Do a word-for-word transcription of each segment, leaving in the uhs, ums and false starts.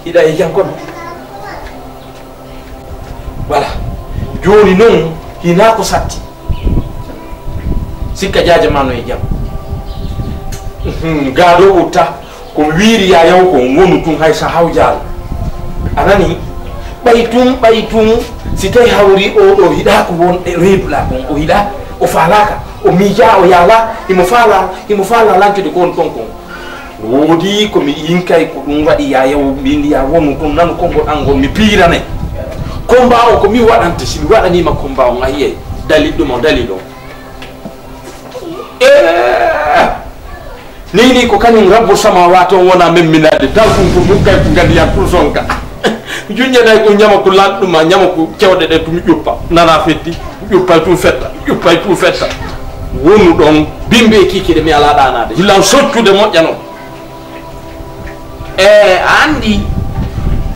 Iɗa e jam kono? Voilà. Jooni noon, hinaa ko satti. Sikka jaaja ma no e jam. Mhm, gaado utta. Ko mi wiiri yaayaw ko wonu tun hay sa hawjaal. A nani? Ɓay tun, ɓay tun, si tawi hawri o ɗo hiɗa ko won e reedu la kon, o hiɗa, o faalaaka, o miija, o yaala, himo faala, himo faala lancude ko won ton kon. Woodi ko mi yinkay ko ɗum waɗi yaayaw mbindi ya wonu tun nanu konngol an ngol mi piiranay. Combat o ko mi waɗante, si mi waɗaniima combat o, a yiyay dalil ɗum o dalil o. Eh! Ni ni ko kañum rabbu samawati on wona memminaade, tal ɗum ko ɗum kay ko nganndiyan ɗum sonka. Juññanay ko ñama ko lanɗuma, ñama ko cewɗe ɗe tumi ƴuppa. Nana fetti, ƴuppay tun fetta, ƴuppay tun fetta. Wonu ɗon, bimbe kikiɗe mi alaa ɗaanaade. Hillan soccude moƴƴano. E a anndi,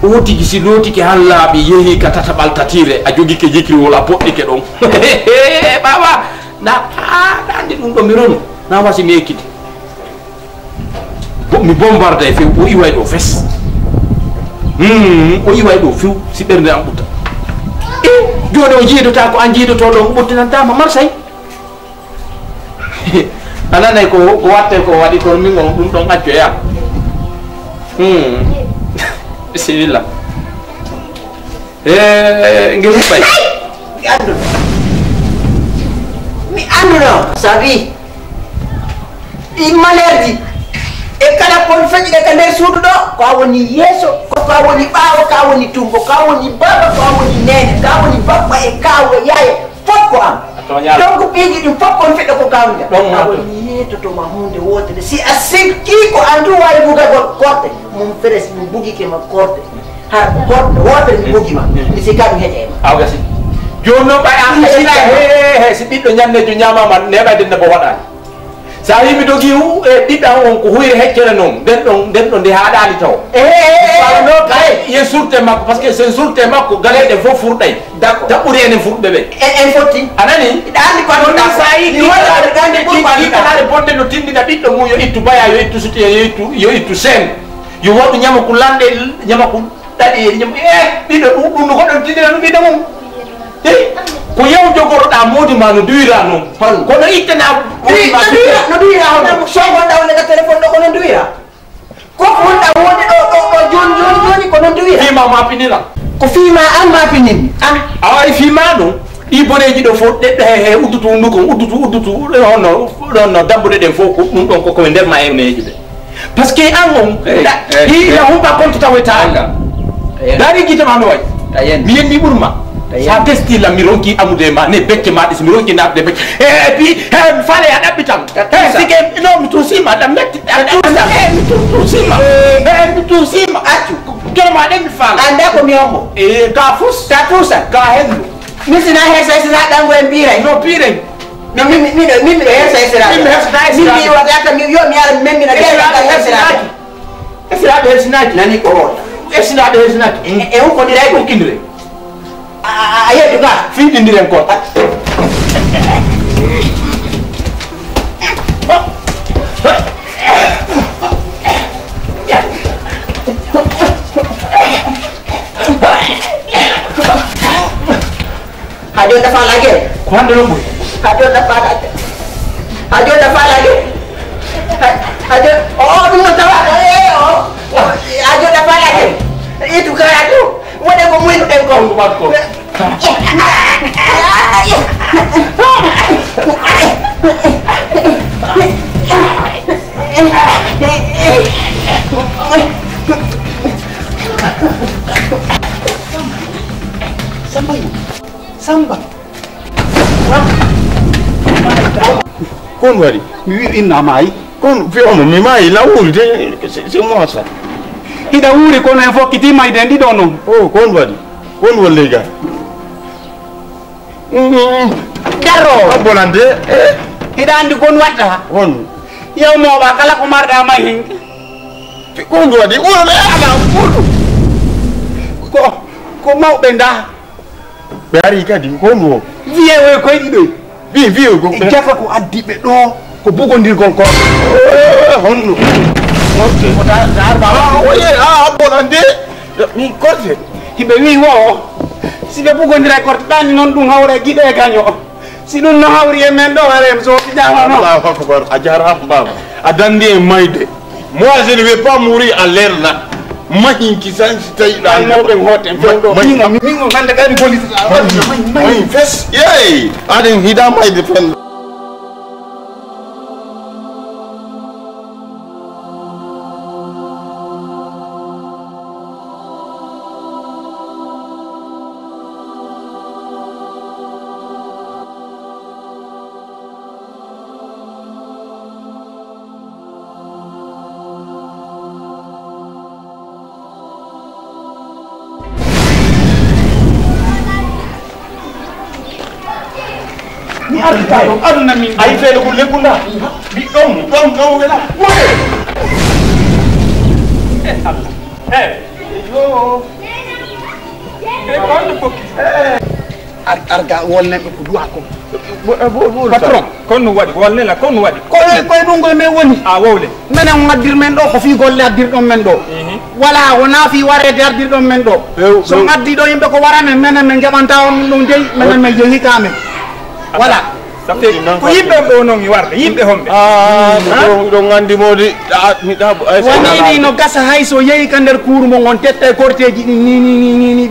o tigi si lootike han laaɓi, yehi ka tataɓal tatiire, a jogike jikriwol, a poɗɗike ɗon. Ɓaawa, na, a, na anndi ɗum ɗo mi ronu, na wasi mi ekkiti. Bo-, mi bombarda e few, o iway ɗo fes. Hmm, o iway ɗo few, si ɓernde am ɓutta. E, jooni o jiidota ko an jiidotoo ɗo, o ɓottinantaama Marsay. A nanay ko, ko watte ko waɗi toon, min on ɗum ɗon accoya. Hmm. Bisimilla. Eh, nge huɓɓay. Mi annduno. Mi annduno. Sabi ɗi malerji e kala kon feƴƴuɗe ka nder suudu ɗo, ko a woni yeeso, ko, ko a woni ɓaawo, ko a woni tumbo, ko a woni baaba, ko a woni neene, ko a woni babba e kaawo e yaaye. Fof ko am. A tooñaama. Donc, piiji ɗin fof kon feɗɗo ko kawruɗa. Ɗon a woni yeetotoma huunde wootere. Si a sikki ko an tun waawi bugagol korte, mum feres mi bugike ma korte. Har korte wootere mi bugi ma. Mi sikka ɗum heƴa e ma. Aw gasi. Jooni noon ɓay an mi sikka, he, he, he, si ɓiɗɗo ñanneejo ñaamaama, neeɓay denne bo waɗaani. So a yii mi dogii hu-, e ɓiɓɓe am on ko huyre heccere noon, nden ɗon, nden ɗon nde haaɗaani taw. Eh, eh, eh, eh. Kono kay, eh, ye surte makko, parce que sen surte makko, galeeɗe fof furɗay. D'accord. Taɓɓuri enen furɓe ɓe. En, en fotti. A nani? Ɗa anndi ko ɗum sa yii mi walla ɗa anndi ko ɗum kiikiiɗe bonde no tindina ɓiɗɗo mum, yo ittu baya, yo ittu sutiya, yo ittu, yo ittu seen. Yo waɗu ñama ko lanɗe, ñama ko Ɗaɗi e ñam, eh, ɓiɗɗo ɗum, ɗum no goɗɗo tindina ɗum ɓiɗɗo mum. Eh, ko yaw jogoroɗa moodi ma no duwira noon. Hol? Kono ittana moodi ma no duwira, no duwira hono? Sogonɗa wonde ka téléphone ɗo ko no duwira. Ko ko wonɗa wonde ɗo, ɗo, ɗo jooni, jooni, jooni ko no duwira. Fima ma pinila. Ko fima an ma pinimi. An. Awa e fima ɗum. Ɗi boneeji ɗo fof, ɗe, ɗe, he, uddutu hunduko, uddutu, uddutu, ɗon no, ɗon no dambuɗe ɗen fof, ko ɗum ɗon ko, ko e nder ma e neejo ɗe. Parce que an on, eh, da, eh, hi, eh, la humpa kontu taweta. Anga. Eh. Dari gite ma no way. Tayen. Mi yenni ɓurma. Tayen. Sa testi la mi ronki amude ma, ne becce ma ɗis, mi ronki naɓde becce. Eh, et puis, eh, mi faale a ɗaɓɓi tan. Eh, sike, non, mi tusima, ɗam metti. Eh, mi tu-, tusima. Eh, mi tusima. Accu. Joma ɗen mi faala. Anda ko mi hombo. Eh, ka fus. Ka tusa. Ka hendu. Min sina hersa, sina ɗango en piiray. No piiray. No min, min, min, min miɗo hersa e siraaɓe. Min mi hersata e siraaɓe. Min mi waɗata mi yo mi ara mi memmina ɓe e siraaɓe. Esiraaɓe hersinaaki. Nani ko o. Esiraaɓe hersinaaki. E, e hukkondira e ɗum. Hukkondire. A, a, a, a yeddu ka. Fiɗindiren kon. Ha joni dafa lage. Ko hande ɗon ɓuri. Ha joni dafa lage. Ha joni dafa lage. Ha, ha joni, o, o, ɗum no tawa. Eh, o, o, ha joni dafa lage. Itu kaya tu. Wone ko muynu ɗen ko. Ko makko. Samba. Samba. Kon waɗi? Mi wi inna maayi. Kon fi omo mi maayi, na wuuri de, c'est, c'est moi ça. Hiɗa wuuri kono en fokkiti mayde en ɗiɗo noon. Oh, kon waɗi? Kon won ley ga? Mm. Darro. A bonande, eh? Hiɗa anndi kon watta? Kon? Yaw mooɓa kala ko marɗa may hin. Kon waɗi? Wuro ɓe ala, wuro. Ko, ko mawɓe nda. Ɓe ari kadi, ko honɗum o? Wiye oye koye ɗiɗoy. Wi, wiye ko ɓe jaka ko addi ɓe ɗo, ko bugondirgol ko. Eh, honno? Ko da, da arba. Ah, oye, ah, abbo nan de. Min korte, hiɓe wi wo, si ɓe ɓugondiray korte ɗani noon ɗum hawra e giɗe e gaño. Si ɗum no hawri e men ɗo, warem so jaama noon. Allahu akbar, a jaaraama baaba. A dandi e mayde. Moi, je ne vais pas mourir à l'air là. Mahin ki san si tawi ɗa. Ay, mo ɓen hoten, fen ɗo. Min, min, min, hande kadi golitata. Mahin, mahin, fes. Yeey, aɗen hiɗa mayde fen. Mi arta ɗo aduna min. Ayi feere ko lekkunda. Mi ɗon ɗon ɗon wela. Eh, Allah. Eh. Yo. Eh, ko on ko. Eh. Ar- arga wol neɗɗo ko duwa ko. Patron, kon no waɗi wol nela kon no waɗi. Koye koye ɗum koye men woni. A wowle. Menen on addir men ɗo ko fii golle addirɗon men ɗo. Wala wona fii wareede addirɗon men ɗo. So on addi ɗo yimɓe ko wara men, menen men jaɓanta on ɗum dey, menen men jehi ka men. Wala. Ko yimɓe on ɗo non e warde yimɓe homɓe. Ah, ɗo ɗo ngandi modi. Woni ni no gasa hay so yehi ka nder kuuru mon on tetta e korteeji ɗin ni ni ni ni ni.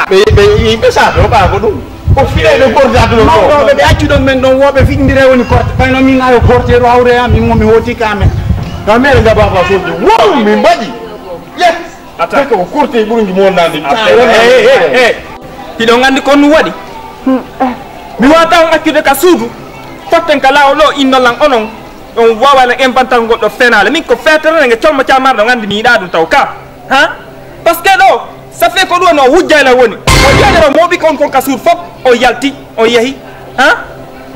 Ɓe ɓe yimɓe sa ɗo ɓa ko ɗum. Ko fiɗe ɓe korte adduno ko. Mawɗo ɓe ɓe accu ɗon men ɗon woɓe fiɗndire woni korte. Fayno min ayo korte ɗo hawre am min mo mi hoti ka men. Ka mere nga baba sojo. Wow, min mbaɗi. Yes. Ata. Ko korte ɓurungi mo nandi. Hiɗon anndi kon ɗum waɗi. Mi wata on accude ka suudu. Fotten ka laawol o innolan onon. On wawa la embantal ngol ɗo fenaale min ko fetere nge colmo camar ɗon anndi mi yiɗa ɗum taw ka. Ha? Parce que ɗo ça fait ko ɗum o wujjayla woni o jeɗero moɓi kon kon ka suudu fof o yalti o yehi. Ha?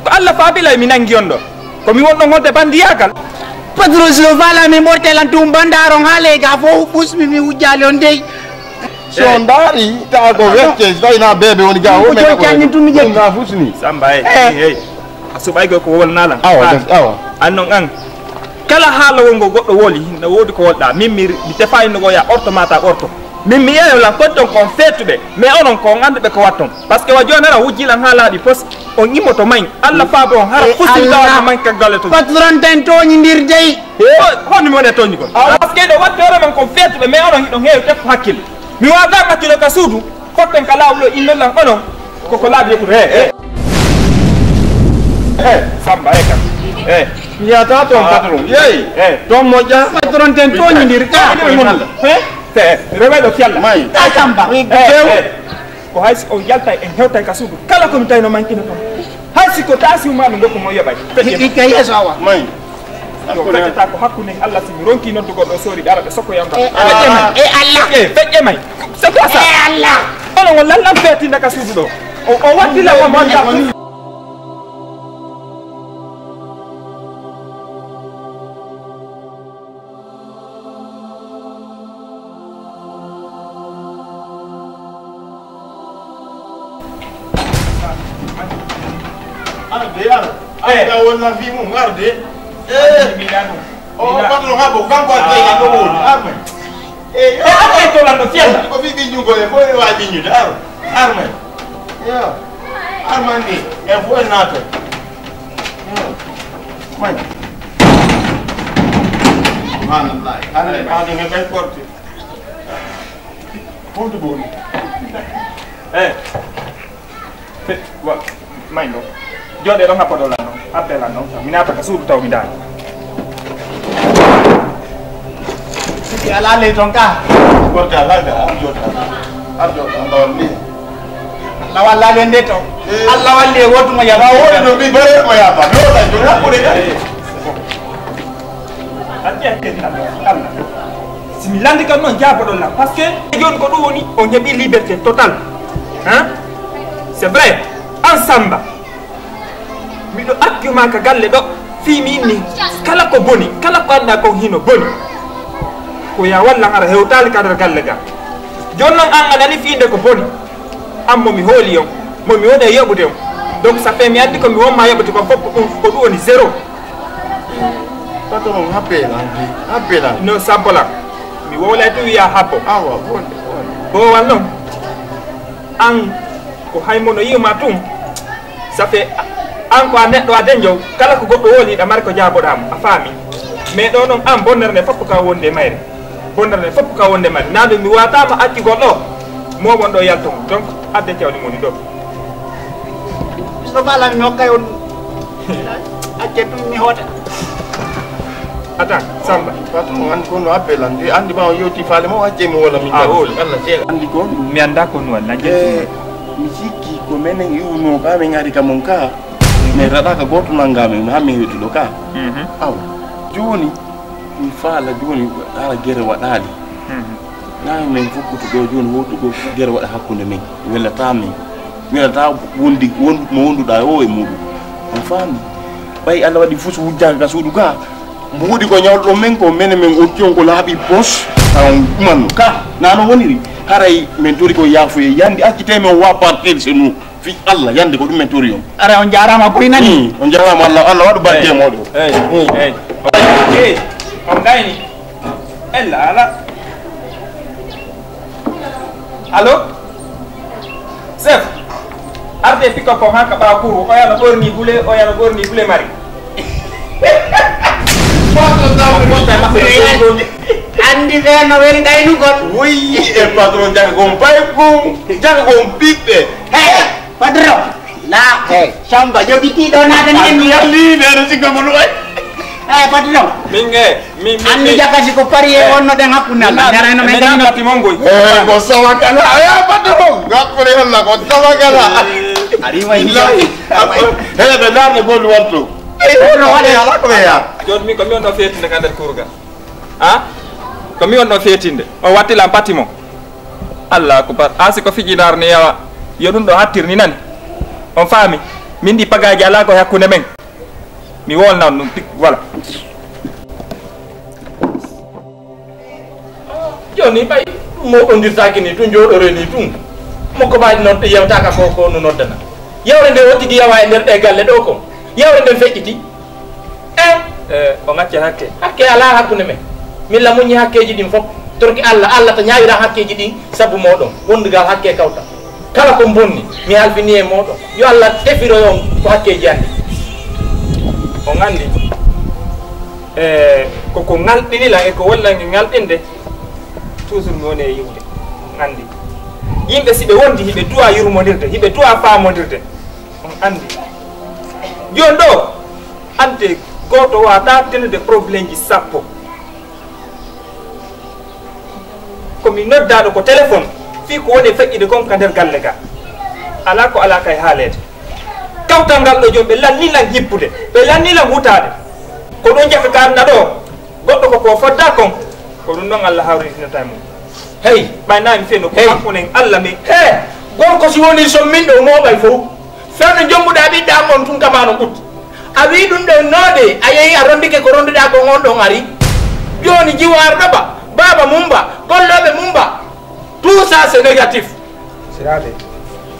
Ko Allah faabilay mi nangi on ɗo. Ko mi wonɗon honde bandiyaagal. Patron si o faala min ɓortelan tum bandaaron haale ga fof fusmi mi wujjaali on dey. So ndaari tawa ko wecce so tawi na beebe woni ga o men ko janngi tumi ƴetti na fusni. Samba e hey a suɓaygo ko wolnalan awa awa. An non an kala haala wongo goɗɗo woli no woodi ko wolɗa min mi mi tefa inno go ya orto mata orto. Min mi yeeyo lan koddon ko on feetuɓe mais onon ko on annduɓe ko watton. Parce que wa jooni ara wujji lan haa laaɓi pos on immoto mayn. Allah faabo on hara fusi gawana mayn kaggale to. Patron ten tooñindir dey. Honno mi woni e tooñugol? Parce que ɗo watte hoore mon kon feetuɓe mais onon hiɗon heewi tef hakkille. Mi waawataa ɓattude ka suudu fotten ka laawol o innolan onon koko laaɓi yettude he. Samba e kam e. Mi yata toon patron yeey. Toon moƴƴa. Patron ten tooñindir ka. Rewayɗo fiyalla may. Samba. Ko hay si on yaltay en hewtay ka suudu kala ko mi tawino mankino toon. Hay si ko taasiw ma no dokku mo yoɓay. Itta yeeso awa may. Yo feƴƴata ko hakkunde en Allah si mi ronki noddugol ɗo soori ɓe ara ɓe sokkoyam ɗo. E Allah. Feƴƴe may. C'est quoi ça? E Allah. Onon on lallan feetinda ka suudu ɗo. O wattila o manda. Arde ar arde a wonna fi mum arde. O patron ha bo kanko a tega ɗo woni arme. E arme to lan no fiya ko fi ɓiññugo e fof e wawi ɓiññude ar arme. Arme ni e fof e naata. Subhanallah. Hande hande ne ɓay korte. Honto ɓooni? Eh. Wa may ɗo. Jooɗe ɗon happa ɗo lan ɗon. Habbe lan ɗon. Mi naata ka suudu taw mi daani. Siki ala ley ton ka. Gorka ala ka. Ar jooɗa. Ar jooɗa. Ndawal ni. Allah wallali en de to. Allah walli e wotu mo yaba. Woni no mi bare mo yaba. Lola jooɗa ko de. Si mi landi kam noon jaaboɗon lan parce que e jooni ko ɗum woni on heɓi liberté total. Hein? C'est vrai. An Samba miɗo accu ma ka galle ɗo fii mi inni kala ko boni kala ko annda kon hino boni. Ko ya wallan ara hewtaali ka nder galle ga. Jooni noon an a nani fiinde ko boni. An mo mi hooli on mo mi woni e yoɓude on. Donc ça fait mi anndi ko mi wonma yoɓude kon fof ko ɗum ko ɗum woni zéro. Patron happe lan happe lan. No sabbo lan. Mi wowlay to wiya habbo. Awa bonde. Boowal noon, aan ko hay mo no yi'u ma tun, ça fait aan ko a neɗɗo a denjo, kala ko goɗɗo woli hiɗa mari ko jaaboɗaa mo, a faami? Mais ɗoo noon aan bonnere nde fof ka wonde mayre, bonnere nde fof ka wonde mayre, naa ɗum mi waataama accugol ɗoo, momon ɗoo yaltu mo, donc adde cawni moni ɗoo. Misto faala mi hokkay on. Acce ɗum mi hoota. Atan, Samba. Patron, an ko no appel an. Di andi ba on yewti faale mo, acce mi wala min. Ah, oh, Allah seeɗa. Andi ko? Mi annda ko no walla. Eh, mi sikki ko menen iwno ka, min ari ka mon ka. Mais raɗa ka gooto nanga min, ha min yewtuɗo ka. Mhm. Aw. Jooni, mi faala jooni, ala gere waɗaali. Mhm. Naa men fokkutu ɗo jooni, woɗɗugo gere waɗa hakkunde men. Welataa men. Welataa wondi, won-, mo wonduɗaa o e muuɗum. On faami? Ɓay Allah waɗi fus wujjaaka ka suudu ka. Mbuuɗi ko ñawɗo men ko mene men okki on ko laaɓi pos. Tawa on ɗumanno. Ka, naa no woniri. Haray men tori ko yaafuye. Yandi accitee men wa partir chez nous. Fi Allah, yande ko ɗum men tori on. Ara on jaaraama koy nani. Hmm, on jaaraama Allah, Allah waɗu barke e mooɗon. Eey, eey. Eey, on gayni. Ella ala. Allo? Chef, arde pick up on haa ka ɓaawo kuru, oya no ɓorni bule, oya no ɓorni bule mari. Andi ɓe no weli gaynugol. Woyi e patron jaga gon pay kum, jaga gon ɓiɓɓe. Hey, patron. La, hey. Samba jogiti ɗo naata ni en yo. Li ɓe no sikka mo ɗum. Hey, patron. Min nge, min, min. Andi jaka si ko pari e wonno den hakkunde Allah. Ngara no men gayno. Pati mon goy. Eh, ko sawa kala. Aya patron. Ngakkule Allah ko sawa kala. Ari wa hiya. Hey, ɓe naata gol wanto. Patron, waɗe ala ko ya. Joni min ko mi on ɗo feetinde ka nder kurga. A? Ko mi on ɗo feetinde. O watti lan pati mo. Allah akbar. A si ko fijinaar ni yawa. Yo ɗum ɗo hattir ni nani. On faami? Min ɗi pagaaji alaa ko e hakkunde men. Mi wolna on ɗum tik, voilà. Jooni ɓay ɗum mo ɗondirtaaki ni, ɗum jooɗoree ni ɗum. Mokko baaji noon yewtaaka ko, ko no noddana. Yewre nde o tigi yawa e nder ɗe galle ɗo ko. Yewre nden feƴƴiti. Eh? Eh, on acca hakke. Hakke alaa hakkunde men. Min la muññi hakkeeji ɗin fof. Torki Allah, Allah ta ñaawira hakkeeji ɗin sabu mooɗon. Wondugal hakke kawta. Kala ko mbonni, mi halfini e mooɗon. Yo Allah tefiro on ko hakkeeji anndi. On anndi, eh, ko ko ŋalɗini lan e ko woni lan e ŋalɗinde, toujours mi woni e yiwde. On anndi. Yimɓe si ɓe wondi, hiɓe duwa yurmondirde, hiɓe duwa faamondirde. On anndi. Jooni ɗo, ante gooto waawataa tenude problème ji sappo. Ko mi noddaaɗo ko téléphone, fii ko woni e feƴƴude kon ka nder galle ga. Alaa ko alaa kay haaleede. Kawtal ngal ɗo jooni, ɓe lanni lan hippude, ɓe lanni lan wutaade. Ko ɗum jaka ka arna ɗo, goɗɗo ko ko fodda kon, ko ɗum ɗon Allah hawritinata e mum. Hey. Ɓay naa mi feno ko hey. Hakkunen Allah men. Hey, gorko si woni somminɗo mooɓay fow. Fewndo jommuɗaa ɓiɗɗo am on tun kama no ɓut. A wii ɗum ɗon noode, a yehi a rondike ko ronduɗaa kon on ɗon ari. Jooni jiwo arɗo ba, baaba mum ba, gollooɓe mum ba. Tout ça c'est négatif. Siraaɓe.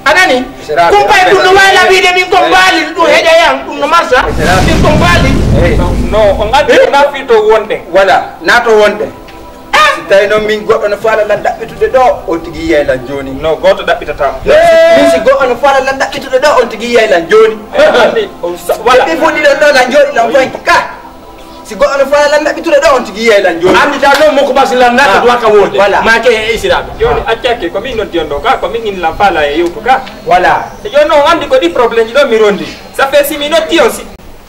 A nani? Siraaɓe. Kumpay ɗum no wayla wiide min kon baali, ɗum heƴa yan, ɗum no marsa. Siraaɓe. Min kon baali. Hey. No, on anndi ko naa fii to wonɗen. Voilà, naa to wonɗen. Si tawi noon min goɗɗo no faala lan ɗaɓɓitude ɗo, on tigi yiyay lan jooni. No, gooto ɗaɓɓitataa. Min si goɗɗo no faala lan ɗaɓɓitude ɗo, on tigi yiyay lan jooni. Anndi, on sa-, voilà. Ɓe fof ɗiɗon ɗo lan jooɗi lan foy ka. Si goɗɗo no faala lan ɗaɓɓitude ɗo, on tigi yiyay lan jooni. Anndi ta noon mokko basi lan nata duwa ka wonde. Voilà. Ma ke e isiraaɓe. Jooni accaake ko min noddi on ɗo ka, ko min in lan faala e yewtu ka. Voilà. E jooni noon on anndi ko ɗi problème ji ɗo mi rondi. Ça fait si mi noddi on si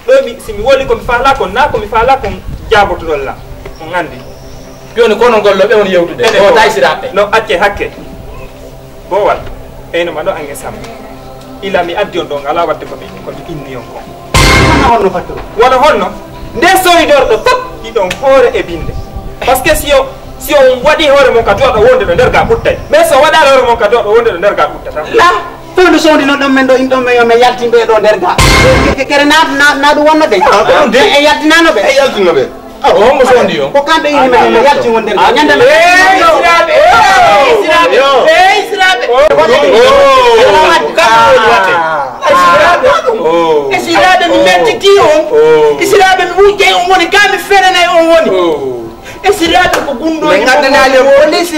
Ɗo mi, si mi woli ko mi faalaa kon, naa ko mi faalaa kon jaabotoɗon lan. On anndi. Jooni ko non gollooɓe on yewtude. Ene o taysiraaɓe. No acce hakke. Boowal. Eyno ma ɗo ange sam. Ila mi addi on ɗo ngalaa waɗde ko mi, ko mi inni on kon. Wona honno fatto? Wona honno? Nde sooydorɗo fof hiɗon hoore e binde. Parce que si o, si on waɗi hoore mon ka duwaɗo wonde ɗo nder ga ɓuttay. Mais so waɗaali hoore mon ka duwaɗo wonde ɗo nder ga ɓuttata. La. Fewndo sowndi noon ɗon men ɗo, in ɗon men yo men yaltin ɓe ɗo nder ga. Ke-, ke-, kere na, na, na ɗum wonno de. Ah, ko ɗum de. E yaltinano ɓe. E yaltino ɓe. Ah, ko hombo sowndi o? Ko kamɓe ini men, men yaltin won nder ga. Ñande men. Eh, Isiraaɓe. Eh, Isiraaɓe. Eh, Isiraaɓe. Oh. Ko kamɓe woni waɗde. Ah. Isiraaɓe. Oh. Isiraaɓe mi mettitii on. Oh. Isiraaɓe mi wujjay on woni, ka mi fenanay on woni. Oh. Isiraaɓe ko gunndooji. Ɓe ngaddanaali police.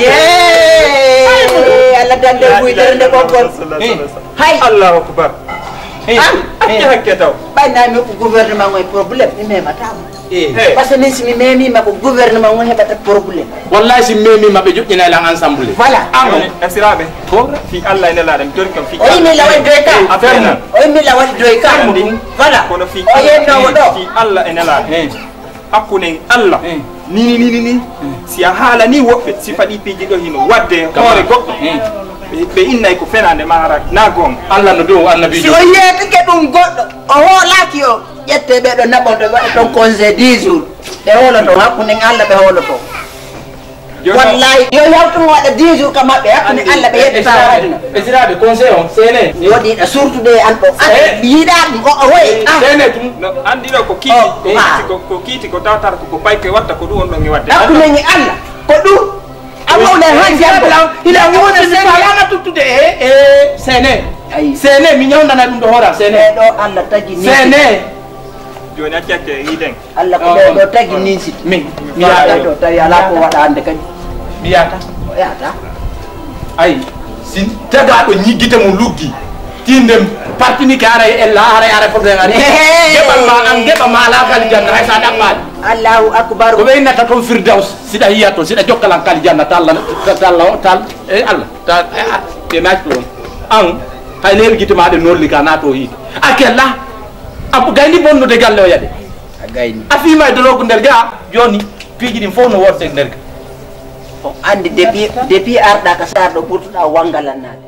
Yee! Allah dande buy dere nde ɓoggol. Hay! Allahu akbar. An acca hakke taw. Ɓay na mi ko gouvernement ngoy problème mi mematama. Par ce que min si mi memima ko gouvernement ngoy heɓata problème. Wallahi si mi memima ɓe joƴƴinay lan ensemble. Voilà. An e siraɓe. Fi Allah ene laɗa mi tori kam fi. O yimi lawal doy ka. Affaire mum. O yimi lawal doy ka. Voilà. Kono fi o yennowo ɗo fi Allah ene laɗa. Hakkunen Allah. Ni ni ni ni ni. Si a haalani woɓɓe si faɗi piiji ɗo hino wadde hoore goɗɗo. Ɓe innay ko fenande ma ara na goonga. Allah no dow annabijo. Si o yeetike ɗum goɗɗo o hoolaki o ƴette ɓeɗo naɓoto waɗa ton congé dix jours. Ɓe hooloto hakkunden Allah ɓe hooloto. Wallahi yo yawtumo waɗa dix jours ka maɓɓe hakkunde Allah ɓe yeddata aduna. Esiraɓe conseil on sene woɗiɗa surtude e an ɗo an yiɗa ɗum o woye an. Sene tum. No anndi ɗo ko kiiti ko kiiti ko ko kiiti ko tawtata ko ko payke watta ko ɗum on ɗon e wadde. Hakkunde ni Allah ko ɗum. Amawɗa han jambo ila wonde sene ala tuttude e e sene. Sene mi ñawnana ɗum ɗo hoora sene. Ɗo Allah tagi ni sene. Jooni acci acce yiɗen. Allah ko ɓe ɗo tagi ninsi min mi yaata ɗo tawi ala ko waɗa hande kadi. Mi yaata o yaata. Ay, si tagaɗo ñiggite mum luggi tinde partinike haray ella haray haray fof en ari geɓal ma an geɓa ma ala kali janna hay sa ɗaɓɓali. Allahu akbar. Ko ɓe innata toon firdaws siɗa yiya toon siɗa jokkalan kali janna talla talla o tal e Allah tal e at ɓe naati toon an hay lewi gite ma ɗe nolli ka nato yiide a kella. A gayni bonnude galle o yaɗe. A gayni. A fiima e dologu nder ga jooni piiji ɗin fof no wodde nder ga. On anndi depuis depuis arɗa ka saar ɗo ɓurtuɗa wanngalannaade.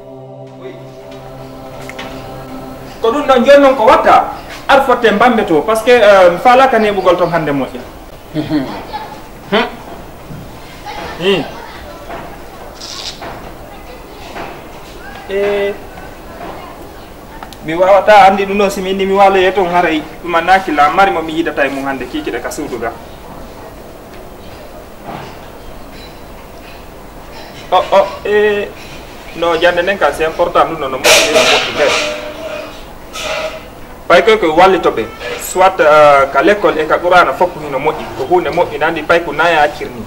Ko ɗum ɗon jooni noon ko watta ar fotte mbambe to par ce que mi faalaka neɓugol toon hannde moƴƴa. E mi wawata andi ɗum ɗo si mi inni mi waloye toon haray ɗum annaki la mari mo mi yidata e mum hannde kikiɗe ka suudu ga. O o e no jande nden ka c'est important ɗum ɗo no moƴƴi no moƴƴi nder pay koy koye wallitoɓe soit ka l'école e ka qur'ana fof ko hino moƴƴi ko hunde moƴƴi nandi pay ko naya accirni.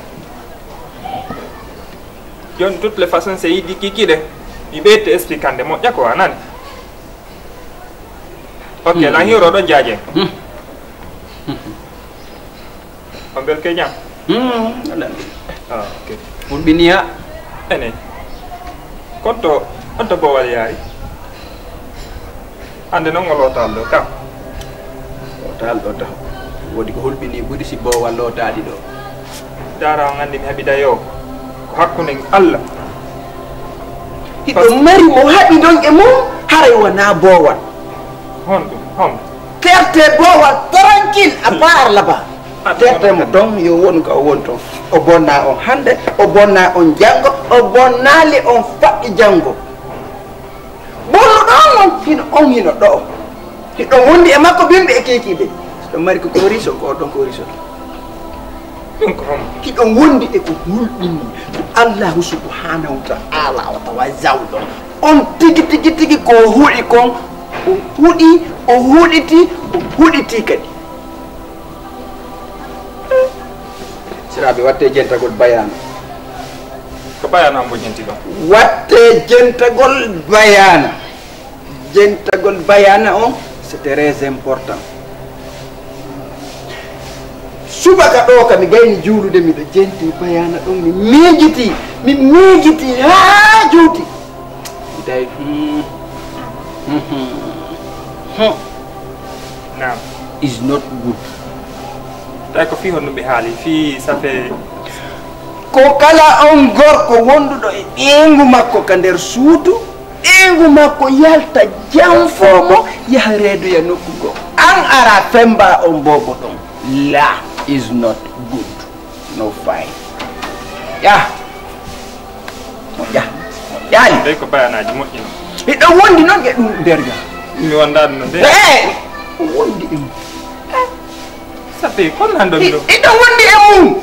Joni toutes les façons se yiɗi kikiɗe mi ɓeyte expliquande moƴƴa ko a nani. Ok lan hiroɗo jaaje. On belke jam. Hulɓiniya. Ene konto onto bowal yaari. Hannde noon o lootaali ɗo kam. Lootaali ɗo taw woodi ko hulɓinii ɓuri si boowal lootaali ɗo. Daara on anndi mi haɓida yo ko hakkunde Allah. Hiɗo mari mo haɓidon e mum haray wonaa boowal. Honɗum hom. Terte boowal tranquille à part là-bas. Terte mo toon yo wonu ka o woni toon. O bonnaa on hannde o bonnaa on janngo o bonnaali on faɗɗi janngo. Ɓollo ɗon noon hino on hino ɗo hiɗon wondi e makko bimɓe e kiikiiɓe. Ɗon mari ko korison ko on ɗon korison. Ɗum ko homo? Hiɗon wondi e ko hulɓinii, ko Allaahu subhaanahu wa ta'aala o tawa zawɗo. On tigi, tigi, tigi ko o huɗi kon, o huɗi, o huɗiti, o huɗiti kadi. Siraaɓe, wattee jentagol bayaana. Ko bayaana on mbo jenti ɗon? Wattee jentagol bayaana. Jentagol bayaana on, c'est très important. Subaka ɗoo ka mi gayni juulude, miɗo jenti bayaana ɗon, mi miijitii, mi miijitii haa juuti. Mi tawi, hmm, hmm, hmm, hmm. Naam. Is not good. Tawi ko fii honɗum ɓe haali? Fii safe? Ko kala on gorko wonduɗo e ɓeyngu makko ka nder suudu, ɓeyngu makko yalta janfoo mo, yaha reedoya nokku goo. An ara femba on boobo ɗon. La is not good. No fine. Yah. Moƴƴa. Moƴƴaali. Tawi ko bayanaaji moƴƴi non. Hiɗo wondi non e ɗum nder ga. Mi wondaani non de. Eh! O wondi e mum. Safi, kon hannde mi ɗo. Hiɗo wondi e mum.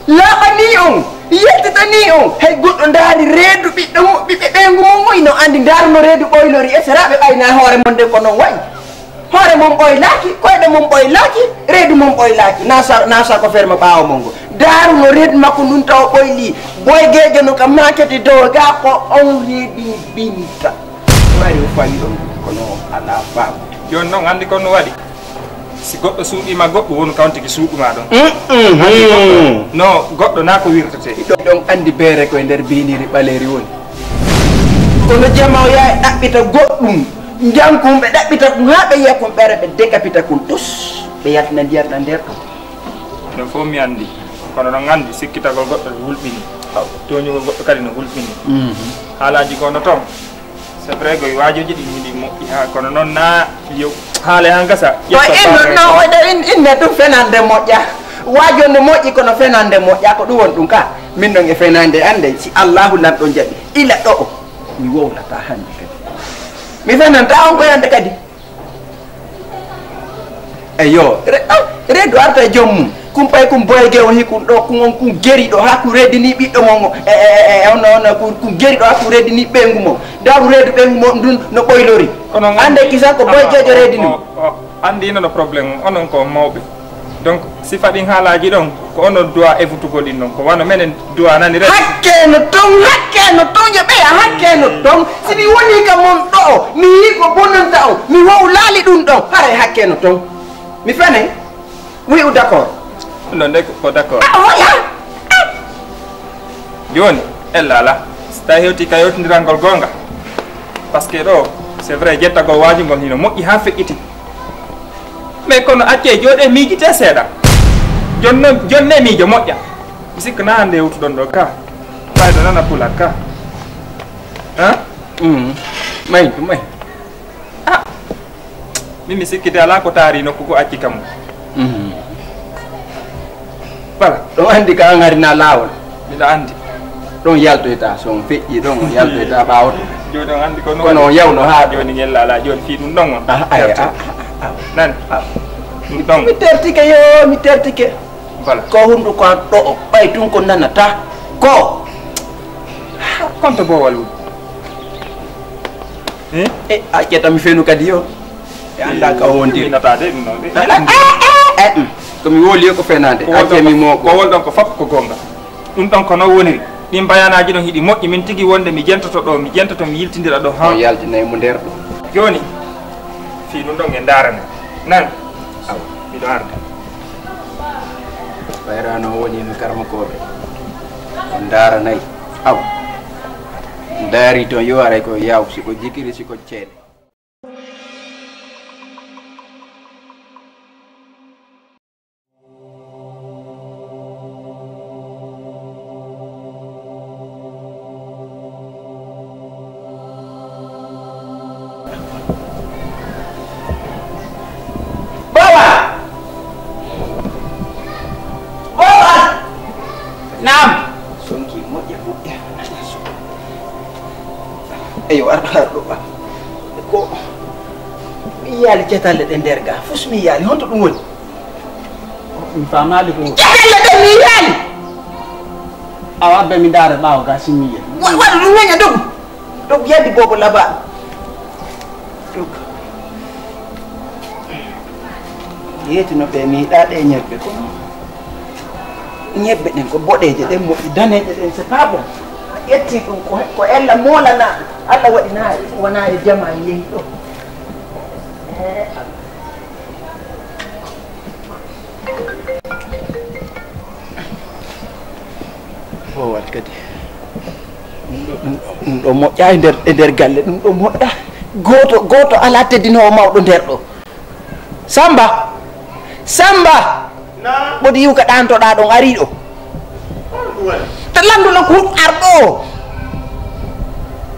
Laaɓanii on. Yaltitanii on. Hay goɗɗo ndaari reedu ɓiɗɗo mo, ɓiɓɓe ɓeyngu mon o, hino anndi ndaaruno reedu ɓoylori, et cetera. Ɓe ɓayna hoore mon nden ko non wayi. Hoore mon ɓoylaaki, koyɗe mon ɓoylaaki, reedu mon ɓoylaaki. Naa sa, naa sa ko ferma ɓaawo mon ngo. Daaru no reedu makko ndun tawa ɓoylii. Boy geejo no ka maakete dow ga ko on reedi binta. Wari o fawi ɗon kono alaa faamu. Jooni non anndi kon no waɗi. Si goɗɗo suuɗii ma goɗɗo wonu kawntiki suuɗu ma ɗon. Mm, mm, Anndi goɗɗo, mm. No goɗɗo naa ko wirtetee. Ɗon anndi beere ko e nder biiniri ɓaleeri woni. Kono jama o yaha e ɗaɓɓita goɗɗum. Njankum ɓe ɗaɓɓita ɗum haa ɓe yiya kun ɓeere ɓe dekapita kun tus. Ɓe yaltina ndiyam ɗan nder ɗum. Ɗum fof mi anndi. Kono noon anndi sikkitagol goɗɗo no hulɓini. Tooñugol goɗɗo kadi no hulɓini. Mhm. Haalaaji ko no toon. C'est vrai ko waajooji ɗi hiɗi moƴƴi haa kono noon na yo haale haa ngasa. Ko ƴetta inno faale no ko. Waɗa in, inne ɗum fenande moƴƴa. Waajo no moƴƴi kono fenande moƴƴa ko ɗum won ɗum ka. Min noon e fenande annde si Allahu lanɗo jaɓi. Ila ɗo'o mi wowlataa hannde kadi. Mi fenanta on ko yande kadi. Eyo, re-, ah, reedu arta e joom mum. Kumpay kum boyge on hikun ɗo, kun on kun geri ɗo, haa kun reedini ɓiɗɗo mon o. E, e, e, e, on, on, kun, kun geri ɗo, haa kun reedini ɓeyngu mon. Daaru reedu ɓeyngu mon ndun no ɓoylori. Kono on anndi anndi kisan ko boygeejo reedini. O, o, anndi ino no problème on, onon ko mawɓe. Donc, si faɗin haalaaji ɗon, ko onon duwa evutugol ɗin ɗon, ko wano menen duwa nani rek. Hakke no ton, hakke no ton, yo ɓeya, hakke no ton. Si mi woni ka mon ɗo, mi yii ko bonanta on, mi wowlaali ɗum ɗon, haray hakke no ton. Mi fenay? Oui ou d'accord? Non, de ko d'accord. Ah, voilà. Ah. Jooni, ella ala. Si tawi hewti ka yewtindirangol goonga. Parce que ɗo, c'est vrai, jettagol waaju ngol hino moƴƴi haa feƴƴiti. Mais kono accee jooɗee miijitee seeɗa. Jonne, jonne miijo moƴƴa. Mi sikka na hannde yewtuɗon ɗo ka. Fayda nana pulak ka. Hein? Mm. May, may. Ah. Min mi sikkiti alaa ko taari nokku ko acci kam. Mhm. Voilà. Ɗon anndi ka an hari na laawol. Miɗo anndi. Ɗon yaltoyta, so on feƴƴi ɗon, on yaltoyta ɓaawo to. Jooni on anndi ko no kono on yawno haa ɗo. Jooni ngel alaa, jooni fii ɗum ɗon on. Ah, ay, ah, ah, ah. Nani? Ah. Ɗum ɗon. Mi tertike yo, mi tertike. Voilà. Ko hunduko an ɗo, ɓay tun ko nanata. Ko. Konto boowal woni. Eh? Eh, a ƴetta mi fenu kadi yo. E annda ka o wontiri. Minata de, ɗum ɗon de. Eh, eh, eh, eh, mm. Ko mi woli ko fenande. Ko wol ɗon ko, ko wol ɗon ko fof ko goonga. Ɗum ɗon ko noon woniri. Ɗin bayanaaji ɗon hiɗi moƴƴi, min tigi wonde mi jentoto ɗo, mi jentoto, mi yiltindira ɗo. Ha. O yaltinay mo nder ɗo. Jooni, fii ɗum ɗon en ndaarane. Nan. Aw. Miɗo arda. Ɓayra no woni no karmakooɓe. On ndaaranay. Aw. Ndaari toon yo aray ko yaw, si ko jikiri, si ko ceede. Baba! Baba! Naam. Sonki moƴƴa, moƴƴa. Eyo, arɗo, arɗo, ba. Ko mi yaali cetalle ɗe nder ga, fus mi yaali, honto ɗum woni? Mi faamaali ko. Jahelle ɓe mi yiyaali. Awa, abbe mi ndaara ɓaawo ga simmiye. Wa-, waɗu ɗum weña dogu. Dogu yaddi boobo laba. Dogu. Yeetino ɓe mi yiɗaa ɗe ñebbe ko. Ñebbe ɗen ko boɗeeje ɗen moƴƴi, daneeje ɗen c'est pas bon. Ƴetti ɗum ko, ko ella moolana. Allah waɗi na wona e jama yehi ɗo. Eh, Allah. O wat kadi. Ɗum ɗo, ɗum ɗo moƴƴa e nder, e nder galle, ɗum ɗo moƴƴa. Gooto, gooto alaa teddinoowo mawɗo nder ɗo. Samba! Samba! Naam. Ɓodi yiwka ɗaantoɗaa ɗon arii ɗo. Honɗum waɗi? To lanndo non ko huɗ ar ɗo.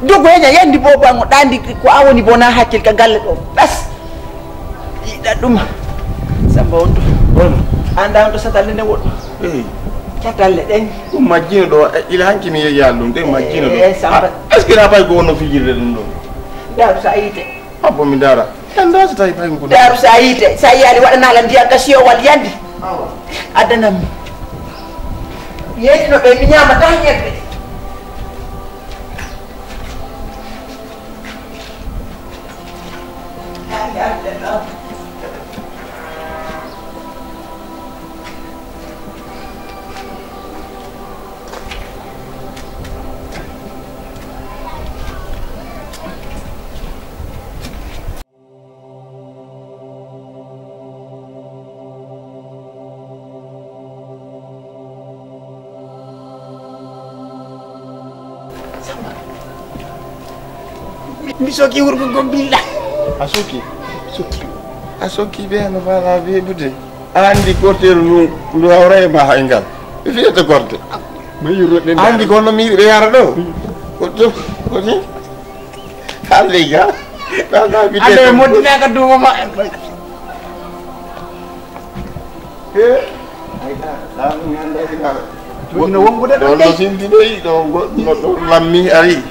Dogo heña yandi boobo an o ɗaandi ko a woni bona hakkil ka galle ɗo. Bas. Yiɗa ɗum. Samba on to. Bon. Anda on to satalle ne woɗɗo. Eyi. Catalle ɗen. Ɗum majjino ɗo, e, ila hanki mi yehi yaal ɗum, ɗe majjino ɗo. Eh, Samba. Ah, est-ce que na pay ko wonno fijirde ɗum ɗo? Daru sa yiite. Abbo mi ndaara. Anda so tawi pay ko. Daru sa yiite, sa yiyaali waɗanaa la ndiyam ka siyowal yandi. Awa. Addanam mi. Yeetino ɓe mi ñaama tan ñebbe. Mi, mi soki wurgo gom billa. A soki? Soki. A soki be no fala be bude. A andi korte lu, lu hawra e ma hay ngal. Mi fiyete korte. Ma yurro den. A andi kono mi be yara do. Ko to, ko ni? Haalde ga. Ande ɓe moddinaka duumo maɓɓe. He. Ayda, laamu mi annda si ngal. Ɗum no wongude ɗo ɗon no dey. Sinti dey, ɗo go-, no ɗo lammi ari.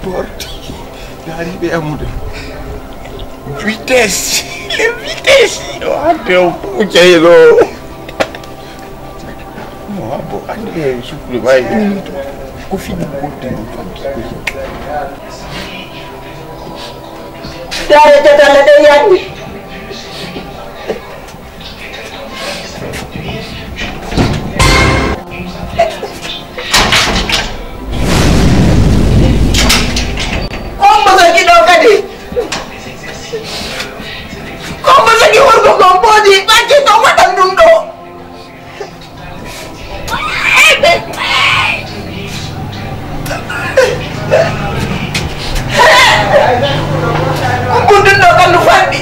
Porte. Daariiɓe ammude. Vitesse. Vitesse. Yo hande o fof jeyno. Mo habbo ande e sukkude wawi. Ko fini wonde ɗum tan. Daare tatale ɗe yandi. Kombo so giɗo kadi. Kombo so gi worgo ko mboodi ɓakki to waɗan ɗum ɗo. Ko ɓurɗum ɗo kam no famɗi.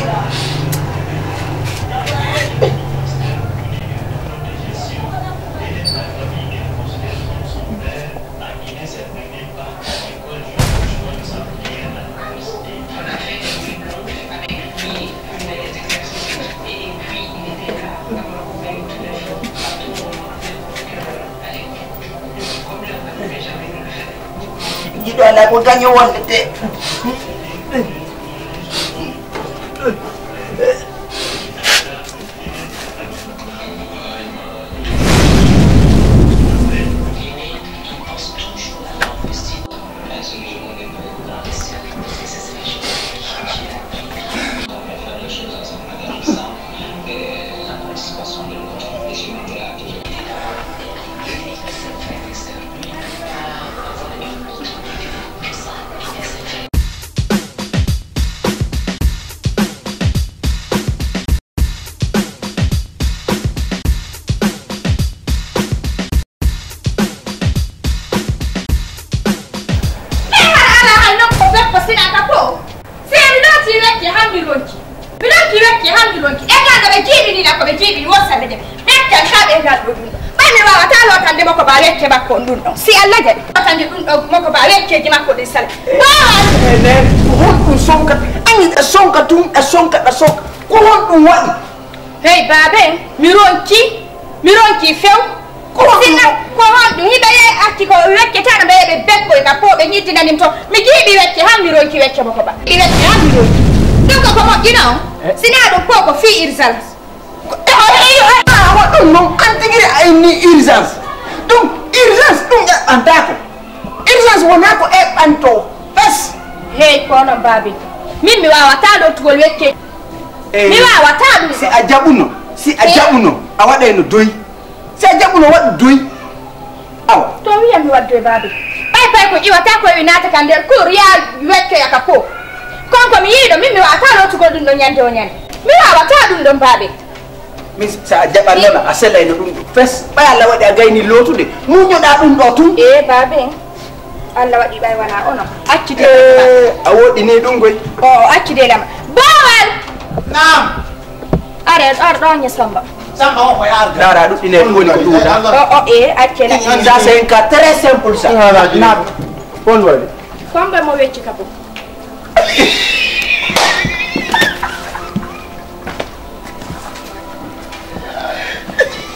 Jiɗo ala ko gaño wonde te. Ɓe har alaa hay nokku beppo sinata ko. Sey mi looti wecce han mi lonki. Mi lonki wecce han mi lonki. E gaa no ɓe jiiɓinina ko ɓe jiiɓini wossaɓe de. Ɓe kan kaa ɓe ngal ɗo ɗum. Ɓay mi waawataa lootande Moko ba wecce makko on ɗum ɗon. Si Allah jaɓi. Kanjum ɗum ɗon moko ba wecceeji makko ɗin sala. Bawal! Enen, ko honɗum sonka? Ani ɗa sonka tun, ɗa sonka, ɗa sonka. Ko honɗum waɗi? Hey, baaben, mi ronki, mi ronki few. Ko honɗum? Sinna, ko honɗum? Hiɓe yehi acci ko weccetaano ɓe yehi ɓe bekkoy ka po ɓe ñiddinanim to. Mi jiiɓi wecce han mi ronki wecce moko ba. Ɗi wecce han mi ronki. Ɗum ko ko moƴƴi non. Eh? Sinaa ɗum ko ko fii urgence. Ko, e, o, e, e, a, wa ɗum non, an tigi a inni urgence. Ɗum, urgence ɗum eɓɓantaako. Urgence wonaa ko eɓɓantoo. Fes. Hey, ko onon baabi. Min mi waawataa lootugol wecce. Eh, mi waawataa ɗum. Si a jaɓuno, si a Eh? jaɓuno, a waɗay no doy. Si a jaɓuno, waɗu doy. Awa. To wiyan mi waddu e baabi. Ɓay pay ko iwata ko wi naata ka nder cour ya weccoya ka po. Kon ko mi yiɗo min mi wawata lootugol ɗum ɗon ñande o ñande. Mi wawata ɗum ɗon baabi. Min sa a jaɓannono a selayno ɗum ɗo fes. Ɓay Allah waɗi a gayni lootude. Muññoɗa ɗum ɗo tun. E baabi. Allah waɗi ɓay wona ono. Accude. Eh, a woɗɗini ɗum goy. O, o accude lama. Bawal. Naam. Are, ar ɗo ñe Samba. Samba o ko yaar. Dara ɗuɗɗine ko woni ko ɗuɗa. O, o, e, accele. Ça, c'est un cas très simple, ça. Voilà, je- Naam. On waɗi? Kombe mo wecci ka bo.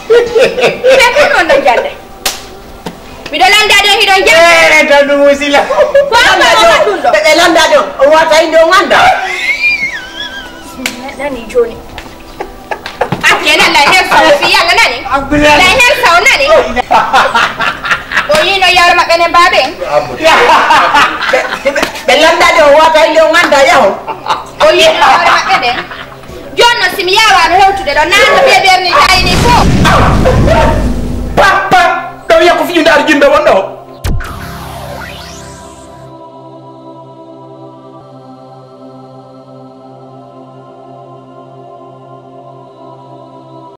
Ɓe ko ɗon no jande. Miɗo landa ɗon hiɗon jande. Eh, tan ɗum usila. Ko amma o waɗ ɗum ɗo. Ɓe, ɓe landa ɗon. O wata inde o ganda. Nani joni. Ake nan la her saw fi yalla nani. Abdoulaye. La her saw nani. O yino yar maɓɓe ne babe. Ɓe, ɓe, ɓe landa ɗon o wata inde o ganda yaho. O yino yar maɓɓe ne. Jonno si mi yaawaano hewtude ɗo, naanno bee berni taayini fof. Papa, ɗo wiya ko fiyu ndaar jimɓe won ɗo.